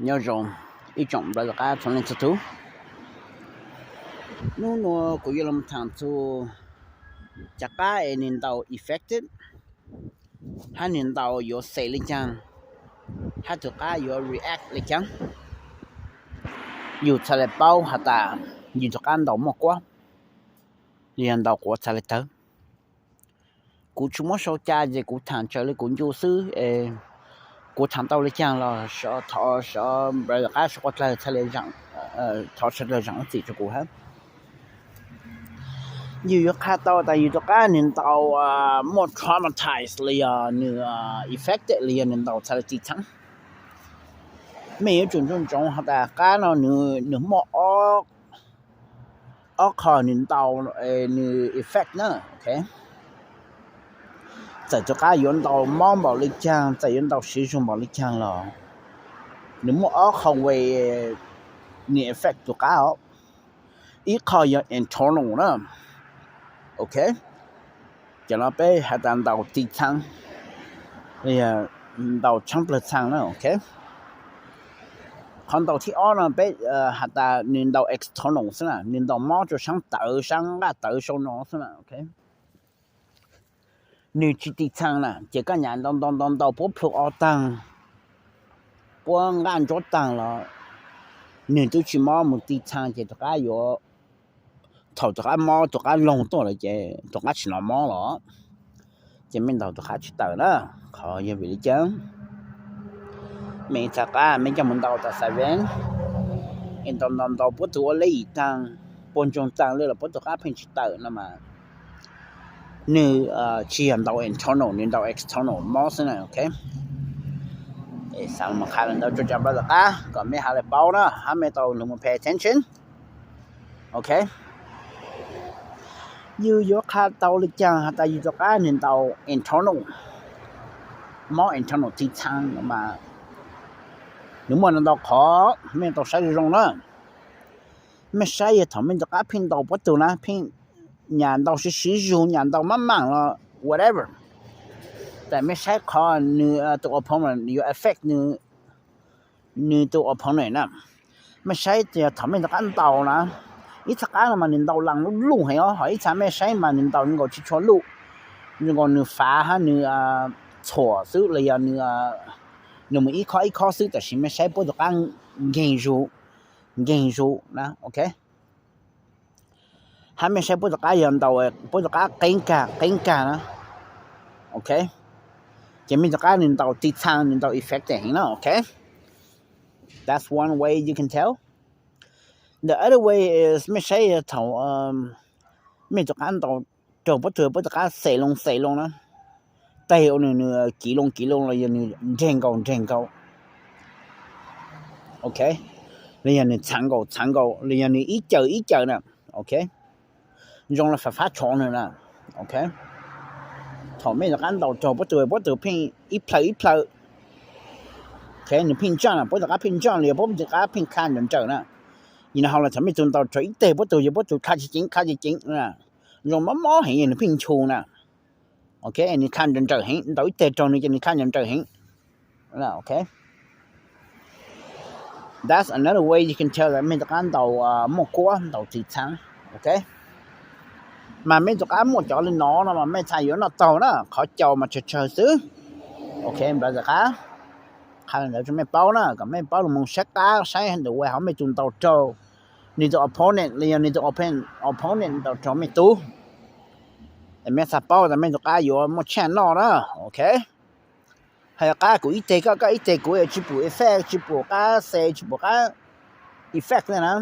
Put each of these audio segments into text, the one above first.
Nyob zoo ib tsoom brother qab txhua leej txhua tus. Hnub nuav kuv yuav los tham txug cov qab es nwg ntaus effect hab nwg ntaus yuav xes le caag, hab tug qab yuav react le caag, yug txhad le paub has tas yug tug qab ntaus muaj kuab, yog ntaus quav txhad le tawg. Kuv tsi muab sau ca ces kuv tham tsaws le kuv ncu xwb. Kuv tham tau le caag los thov sawv qab sawv quav dlawg txhad le, thov sawv dlawg zaam txim rua kuv hab. Yug yuav qha tau tas yug tug qab nwg ntaus muaj traumatize los yog nwg affected los yog nwg ntaus txhad le ti txhaab. Mej yuav tsum ntsoov ntsoov has tas qab no nwg muaj ob qho nwg ntaus, nwg effect na. Txawm tug qab yuav ntaus mob npaum le caag, txawm yuav ntaus siv zug npaum le caag los nwg muaj ob qho ways nwg affect tug qab os. Ib qho yog internal na, ok, cov no peb has tas ntaus ti txhaab, ntaus tshaab plawg txhaab na, ok. Qhov ntaus thib ob no peb has tas nwg ntaus external xwb na, nwg ntaus mob rua saab tawv saab nqaj tawv sau no xwb na, ok. Nwg tsi ti txhaab na, ces koj nyam ntaus ntaus ntaus ntaus puab plhu ob taag, puab nqaj ntsuab taag los nwg tub tsi mob mus ti txhaab ces tug qab yuav, thaum tug qab mob tug qab loog tuaj lawm ces tug qab tsi nov mob los, ces mej ntaus tug qab tsi tawm na. Qhov yog vim le caag? Mej txhaj qab mej coj mus ntaus tas xais vev, es ntaus ntaus ntaus puab tug ua le yim taag, puab ntsoog taag le los puab tug qab pheej tsi tawm no mas nwg tsi yog ntaus internal, nwg ntaus external mob xwb na, ok. Xaav mus qha le ntawd rua cov brother qab kom mej has le paub na, hab mej tau lug mus pay attention, ok. Yug yuav qha tau le caag has tas yug tug qab nwg ntaus internal, mob internal ti txhaab no mas nwg muaj ntau ntau qhov, mej tau saib zoo zoo na. Mej saib yog thaum mej tug qab pheej ntaus puab tug na, pheej nyam ntaus siv siv zug, nyam ntaus maj maam los whatever, tas mej saib qhov nwg tug opponent yuav affect nwg tug opponent na. Mej saib yog thaum mej tug qab ntaus na, ib txha qab no mas nwg ntaus laas luj luj heev os, ho ib txha mej saib mas nwg ntaus zoo nkaus tsi tshua luj, zoo nkaus nwg fav hab nwg txhuam xwb los yog nwg mus ib khob ib khob xwb, tab sis mej saib puab tug qab nkeeg zug, nkeeg zug na, ok. Hab mej saib puab tug qab yog ntaus, puab tug qab qeeb kag qeeb kag na, ok. Ces mej tug qab nwg ntaus ti txhaab, nwg ntaus effect heev na, ok. That's one way you can tell. The other way is mej saib thaum mej tug qab ntaus raug puab tug, puab tug qab xes loo xes loo na, teg ua nwg, nwg kiv loo kiv loo los yog nwg nreg nkaus nreg nkaus, ok, los yog nwg txhaav nkaus txhaav nkaus los yog nwg ib cawm ib cawm na, ok. Zoo le fab fab tsho nwg na, ok. Thaum mej tug qab ntaus raug puab tug, puab tug pheej ib plhaw ib plhaw, ok, nwg pheej ntsaj na, puab tug qab pheej ntsaj los yog puab tug qab pheej dlha nrawm nrawm na. Yog nwg hais le thaum mej tug ntaus raug ib teg puab tug, yog puab tug dlha ceev ceev dlha ceev ceev, zoo mob mob heev, nwg pheej nchu na, ok, nwg dlha nrawm nrawm heev, ntaus ib teg raug nwg ces nwg dlha nrawm nrawm heev, ok. That's another way you can tell that mej tug qab ntaus muaj kuab, ntaus ti txhaab, ok. Mas mej tug qab muaj cov le no no mas mej txhaj yuav noj taug na, qhov caus mas tsawg tsawg xwb, ok. Ntawd qab qha le ntawd rua mej paub na, kom mej paub lug moog saib qab, saib ntawm ua hauv mej tug ntaus raug nwg tug opponent los yog nwg tug opponent ntaus raug mej tug, es mej txhaj paub tas mej tug qab yuav muaj tshaj noj na, ok. Hab yog qab kuv ib teg koj, koj ib teg kuv, tsi pum effect, tsi pum qab xes, tsi pum qab effect le na,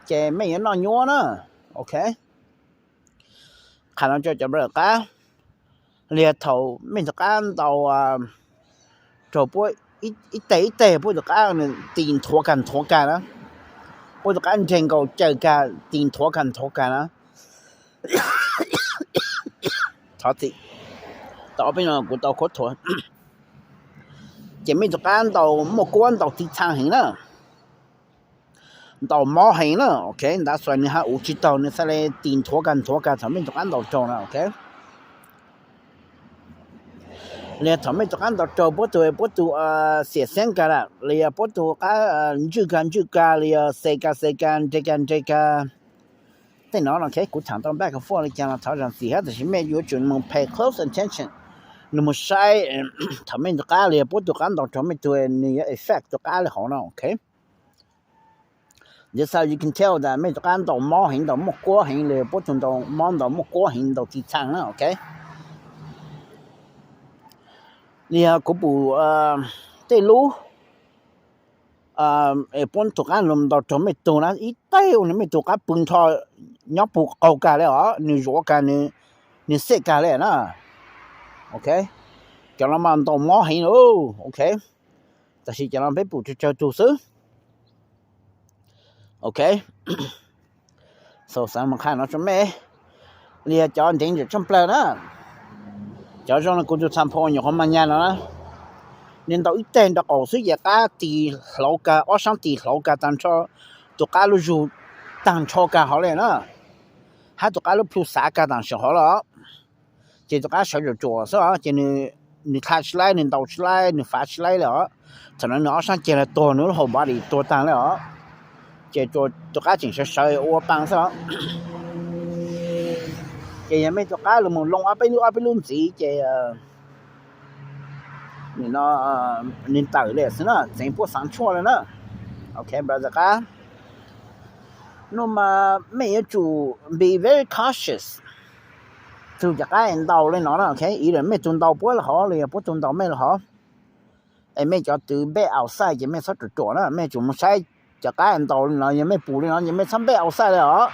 ces mej yuav noj nyuab na, ok. Qha no rua cov brother qab, los yog thaum mej tug qab ntaus raug puab ib teg ib teg, puab tug qab nwg ti nthuav kag nthuav kag na, puab tug qab nreg nkaus cawm kag, ti nthuav kag nthuav kag na, thov txim, tau ob peb no kuv tau khuab thuav, ces mej tug qab ntaus muaj kuab, ntaus ti txhaab heev na, ntaus mob heev na, ok. Ntawd xwb nwg hab ua tsi taug, nwg txhaj le ti nthuav kag nthuav kag thaum mej tug qab ntaus raug na, ok. Li yog thaum mej tus qab ntaus raug puab tug, puab tug xiam xeeb kag lawm, los yog puab tug qab ntswj kag ntswj kag, los yog xes kag xes kag, nres kag nres kag, tej no no kuv tham tau back and forth li cas los thov zam txim hab, tab sis mej yuav tsum mus pay close attention, nws mus saib thaum mej tus qab los yog puab tug qab ntaus raug mej tug, nws yuav affect tus qab li hov no, ok. That's how you can tell that mej tus qab ntaus mob heev, ntaus muaj kuab heev, los yog puab tug ntaus mob, ntaus muaj kuab heev, ntaus tiv txhaa na, ok. Li yog kuv pum tej lub puab tug qab ntaus raug mej tug na, ib teg ua nws mej tug qab pw nrho, nyob puv qaug kag li os, nws zuav kag, nws xej kag li na, ok. Cov no mas ntaus mob heev lauj, ok. Tab sis cov no peb pum tsawg tsawg tug xwb, ok. Xav qha no rua mej, li yog cov ntev ntawm tshaaj plawg na, cov zoo li kuv tug txampo nyuam qhuav mas nyag no na, nws ntaus ib teg nrov qaum xwb ces qab tis hlauv kag, ob saab tis hlauv kag tag nrho, tus qab lub zug tag nrho kag hov li na, hab tus qab lub plhu xav kag tam sim hov los, ces tus qab sawv ruam ruam xwb os, ces nws dlha tsis laib, nws ntaus tsis laib, nws fav tsis laib li os. Thaum no nws ob saab ceg los tuag, nws lub hauv body tuag taag li os, ces tus qab tseem sawv sawv ua paa xwb os. Ces yog mej tus qab lug mus loo ob peb lub ob peb lub ntxiv ces nws tawm li xwb na, txeev puab xaav tshuaj li na. Ok, brother qab, nuav mas mej yuav tsum be very cautious txug cov qab es ntaus li no na, ok. Ib yam mej tug ntaus puab lug hov los yog puab tug ntaus mej lug hov, es mej cov twv npej outside ces mej txhob ruam ruam na, mej tsum mus saib cov qab es ntaus li no, yog mej pum li no ces mej txhob npej outside li os.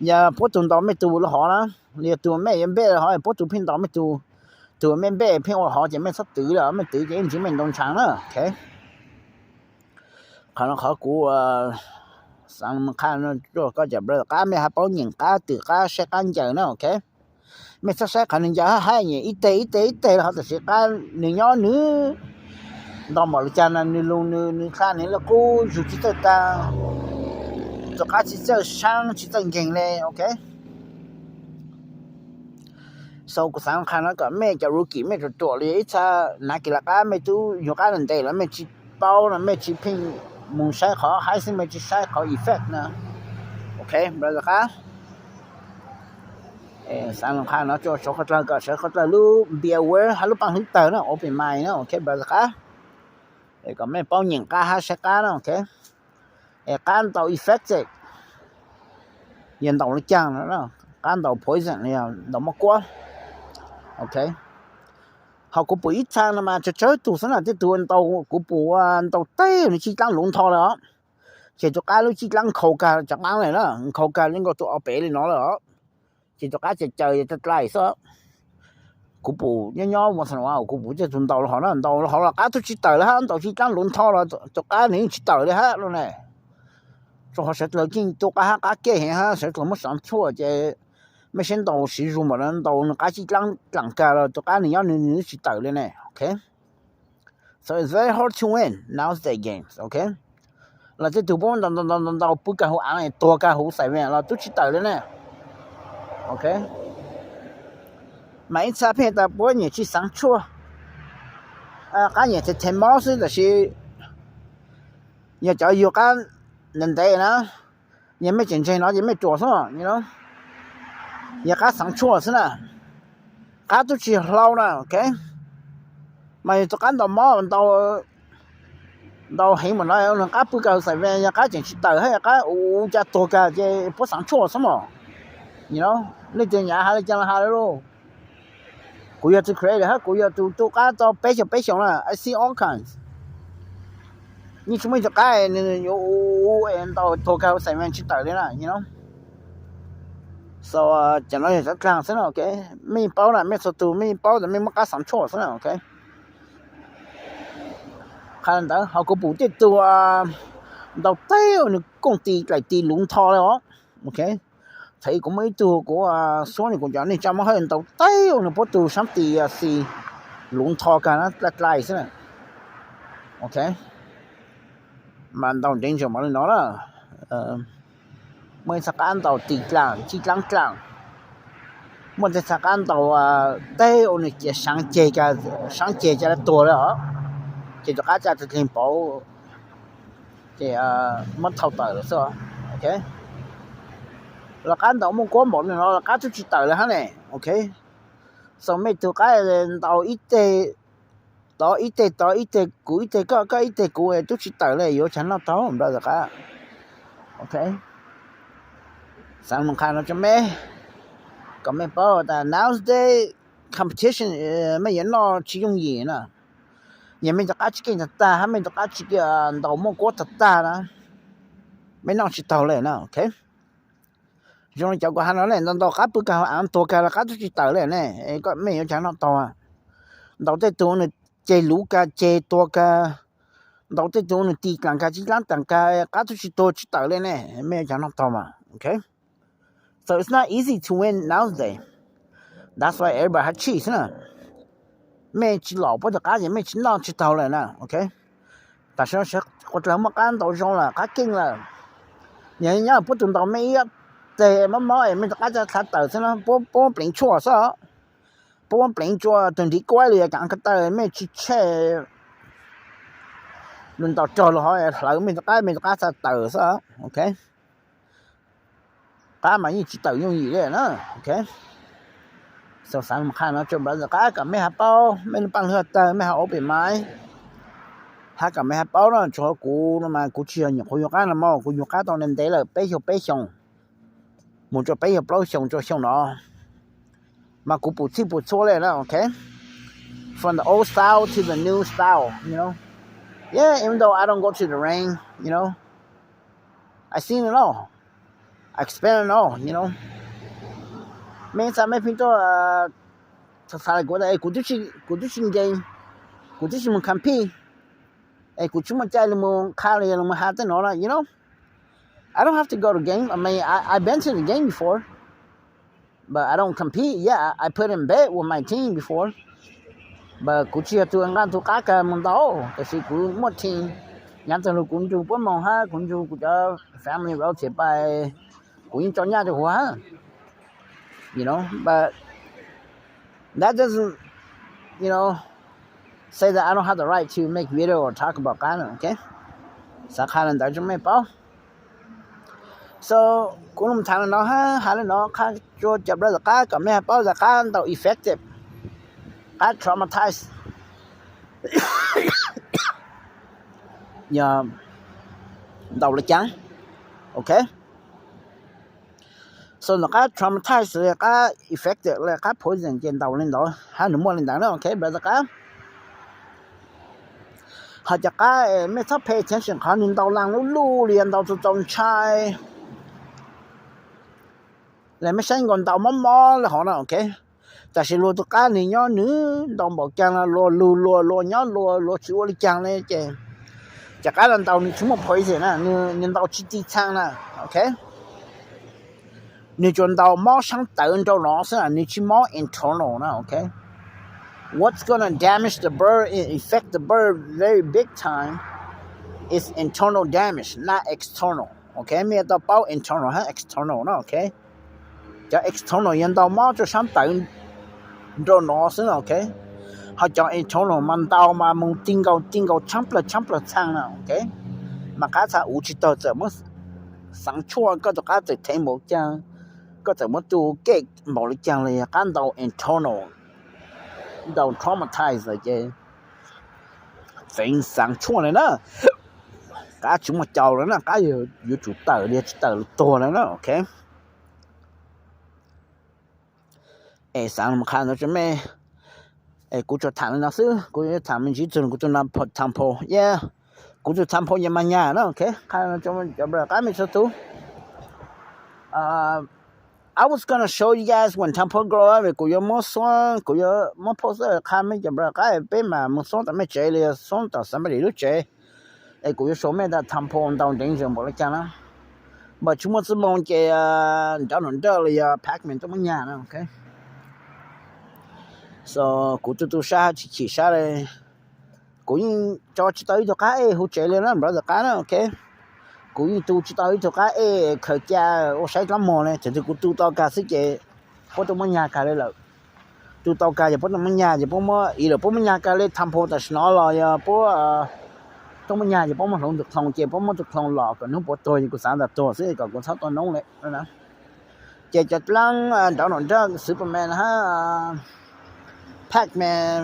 Yog puab tug ntaus mej tug lug hov na, los yog tug mej yuav npej lug hov, puab tug pheej ntaus mej tug, tug mej npej pheej ua hov ces mej txhob twv li os, mej twv ces ib ntsis mej ntaus ntshaav na, ok. Qhov no qhov kuv xaav qha rua koj cov brother qab, mej hab paub nyeem qab, twm qab, saib qab ncaws na, ok. Mej txhob saib qhov nwg ncaws hab hab nyeem ib teg ib teg ib teg lug hov, tam sim qab nwg nyob nwg ntaus npaum li cas na, nwg lug nwg, nwg dlha nwg lub qub zug tsis txawj taag, tus qab tsis txawj saab tsis txawj nkeeg li, ok. So kuv xaav qha no kom mej cov rookie mej ruam ruam li ib txha nav kis laj qab, mej tub yug qab ntev los mej tsis paub no, mej tsis pheej mus saib qhov haib xwb, mej tsis saib qhov effect na, ok brother qab. Xaav qha no rua sawv dlawg kom sawv dlawg lub be aware hab lub paaj hlwb tawg na, open mind na, ok brother qab. Kom mej paub nyeem qab hab saib qab na, ok. Es qab ntaus effect yog ntaus le caag, qab ntaus poison los yog ntaus mob kuab, ok. Ho kuv pum ib txha no mas tsawg tsawg tug xwb na, tej tug ntaus, kuv pum ntaus teg nws tsib dlaab luv ntho lawm os, ces tus qab lub tsib dlaab nkhaus kag cov qaab lawm na, nkhaus kag le nkaus tus au pem li no lawm os, ces tus qab caws caws dlai dlai xwb. Kuv pum nyob nyob ua xav kuv pum tej tug ntaus lug hov na, ntaus lug hov los qab tub tsis tawm le hab, ntaus tsib dlaab luv ntho los tus qab nws yeej tsis tawm li hab lug ne. Rua qhov sawv dlawg keej tu qab hab qab kej heev hab sawv dlawg muab xaav tshuaj ces mej saib ntaus siv zug npaum no, ntaus nws qab tsib dlaab dlaam kag los tus qab nws nyob nws tsis tawm li ne, ok. So it's very hard to win nowadays games, ok. Los tej tug puab ntaus ntaus ntaus ntaus pw kag huv aav tuag kag huv xais vees los tub tsis tawm li ne, ok. Mas ib txha pheej tas puab nyiam tsis xaav tshuaj, qab nyiam them them mob xwb, tab sis yog cov yug qab ntev ntev na, yog mej tseem ntseeg no ces mej ruam xwb, yog qab xaav tshuaj xwb na, qab tub tsis hlau na, ok. Mas yog tus qab ntaus mob ntaus heev mas no nws qab pw kag huv xais vees, yog qab tseem tsis tawm hab yog qab ua cas tuag kag ces puab xaav tshuaj xwb mog. Leej twg nyav has le caag has le lauj. Kuv yog tus creator hab kuv yog tus tu qab tau peb xyoos peb xyoos na, I see all kinds. Yeej tsis muaj ib tug qab nws yuav ua ntaus tuag kag huv xais vees tsis tawm li na, you know. So cov no yog cov dlaag xwb na, ok. Mej paub na, mej txhua tug mej paub tas mej muab qab xaav tshuaj xwb na, ok. Qha ntawd ho kuv pum tej tug ntaus teg nws kooj tis dlaim tis luv ntho li os, ok. Thaum ub kuv muaj ib tug kuv suab nws, kuv cov neeg tsa muab hawb ntaus teg nws puab tug saab tis xis luv ntho kag na, dlaim dlaim xwb na, ok. Mas ntaus ntev ntsaum mas li no na, muaj ib txha qab ntaus tis dlaam tsib dlaab dlaam, Muaj tej txha qab ntaus teb ua nws cia sab ceg, sab ceg ca tuag li os, ces rov qab ca tag dleeg pauv, ces muab thau tawm lawm xwb. Ok, lawv qab ntaus muaj kuab npaum li no lawv qab twb tsis tawm li hab ne. Ok, so mej tug qab ntaus ib teg tod ib teg tod, ib teg kuv ib teg koj, koj ib teg kuv, twb tsis tawm li yuav cas noj tau, brother qab. Ok, xaav mus qha no rua mej, kom mej paub tas nowadays competition mej yuav noj tsis yooj yim na. Yog mej rov qab tsis keej tag tag hab mej rov qab tsis ntaus muaj kuab tag tag na, mej noj tsis taug li na. Ok, zoo li cov kuv has no ne, ntaus ntaus qab pw kag hauv av tuag kag lawv qab twb tsis tawm li ne, mej yuav cas noj tau. Ntaus tej tug nws ceg luv kag ceg tuag kag, ntaus tej tug nws ti dlaag kag tsib dlaab taag kag qab twb tsis tuag tsis tawm li ne, mej yuav cas noj tau mas. Ok, so it's not easy to win nowadays. That's why everybody has cheese na. Mej tsis lom puab tug qab ces mej tsis noj tsis taug lawm na. Ok, tam sim no quas dlawg muaj qab ntaus zoo lawm, qab keej lawm. Yog nyob puab tug ntaus mej ib teg mob mob es mej rov qab ca txha tawm xwb na, puab muab pleev tshuaj xwb. Puab muab pleev tshuaj tug ntiv kuaib li yog kaav ko taw, mej tsis tsheej lug ntaus rog lug hov hlawv mej rov qab, mej rov qab txha tawm xwb. Ok, qab mas yeej tsis tawm yooj yim li na. Ok, so xaav mus qha no rua brother qab kom mej has paub, mej lub paaj lug tawg mej has open mind, hab kom mej has paub na, tsuas kuv no mas kuv tsis yog nyuam qhuav yug qab no mog, kuv yug qab tau ntev ntev lawm, peb xyoos peb xyoos mus rua peb xyoos plaub xyoos rua xyoo no, mas kuv pum txhij pum txhua li na. Ok, from the old style to the new style, you know. Yeah, even though I don't go to the ring, you know, I seen it all, I experienced it all, you know. Mej xav mej pheej tuaj xav kuv tas kuv twb tsis nkees, kuv twb tsis mus compete, es kuv tsis muaj caij li mus qha li yog li mus has tej no na, you know. I don't have to go to game. I mean, I, I've been to the game before, but I don't compete. Yeah, I, I put in bet with my team before, but kuv tsis yog tug nqaj tug qab kag mus ntaus, tab sis kuv muaj team, nyav tag lug kuv nrug puab moog hab kuv nrug kuv cov family relative pais, kuv yeej tso nyaj rua huv hab, you know, but that doesn't, you know, say that I don't have the right to make video or talk about qab, ok. Xav qha li ntawd rua mej paub. So kuv lug tham li no hab has li no qha rua cov brother qab kom mej has paub tas qab ntaus effective, qab traumatize yog ntaus li caag, ok. So ntaus qab traumatize, qab effective, qab poison ces ntaus li ntawd hab nws muaj li ntawd na, ok brother qab. Ho cov qab mej txhob pay attention qhov nws ntaus laag lub luj li yog ntaus txaus txaus ntshai, los mej saib nkaus ntaus mob mob li hov na, ok. Tab sis luag tug qab nws nyob nws ntaus npaum caag los luag lug luag luag nyob luag luag tsis ua li caag li ces, cov qab los ntaus nws tsis muaj poison na, nws ntaus tsis ti txhaa na, ok. Nws tsuas ntaus mob saab tawv nrau no xwb na, nws tsis mob internal na, ok. What's gonna damage the bird and affect the bird very big time is internal damage, not external, ok. Mej yuav tau paub internal hab external na, ok. Cov external yog ntaus mob rua saab tawv nrau no xwb na, ok. Ho cov internal mas ntaus mas moog ti nkaus ti nkaus tshaab plawg tshaab plawg txhaa na, ok. Mas qab txha uv tsis taug, txawm muab xaav tshuaj koj tug qab txawm thev npaum caag, koj txawm muab tu kej npaum li caag los yog qab ntaus internal, ntaus traumatize lawm ces feev xaav tshuaj li na, qab tsis muaj cau lawm na, qab yuav tsum tawm li, tsis tawm lawm tuag lawm na, ok. Es xaav mus qha ntawd rua mej. Es kuv tsuas tham li no xwb, kuv yuav tham me ntsis txug kuv tug Temple, yeah, kuv tug Temple yog mas nyag na, ok. Qha cov brother qab mej txhua tug. I was gonna show you guys when Temple grow up, kuv yuav muab xuab, kuv yuav muab post qha mej cov brother qab, peb mas mus xuab tom mej tsev li xuab tom somebody lub tsev. Es kuv yuav show mej tas Temple ntaus danger npaum li caag na. Npaum tsis muaj txuj moo ces nrov nraum nrawj los yog Pac-Man tuaj muab nyag na, ok. So kuv tu tu sab hab chim chim sab li. Kuv yeej tso tsis tau ib tug qab ej huv tsev li na, brother qab na, ok. Kuv yeej tu tsis tau ib tug qab ej khaws ca ua saib dlaab muag li, thaum twg kuv tu tau kag xwb ces puab tuaj muab nyag kag li lawm. Tus tau kag ces puab tuaj muab nyag ces puab muab ib lawm puab muab nyag kag li tha nphau tam sim no los yog puab tuaj muab nyag ces puab muab hloov tus clone ces puab muab tus clone los kom hnub puab tuag ces kuv xav tas tuag xwb kom kuv txhob tau noob li. Ces cov dlaab nrov nrov nrag Superman hab Pacman,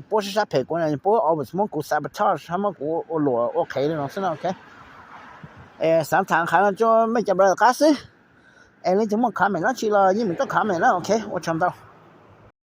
puab sab sab phem kuv, puab always muab kuv sabotage hab muab kuv ua luam ua qhev li no xwb no, ok. Xaav tham qhov no rua mej cov brother qab xwb. Es leej twg muaj comment dlaab tsi los yeej meem tuaj comment na, ok, ua tsaug ntau.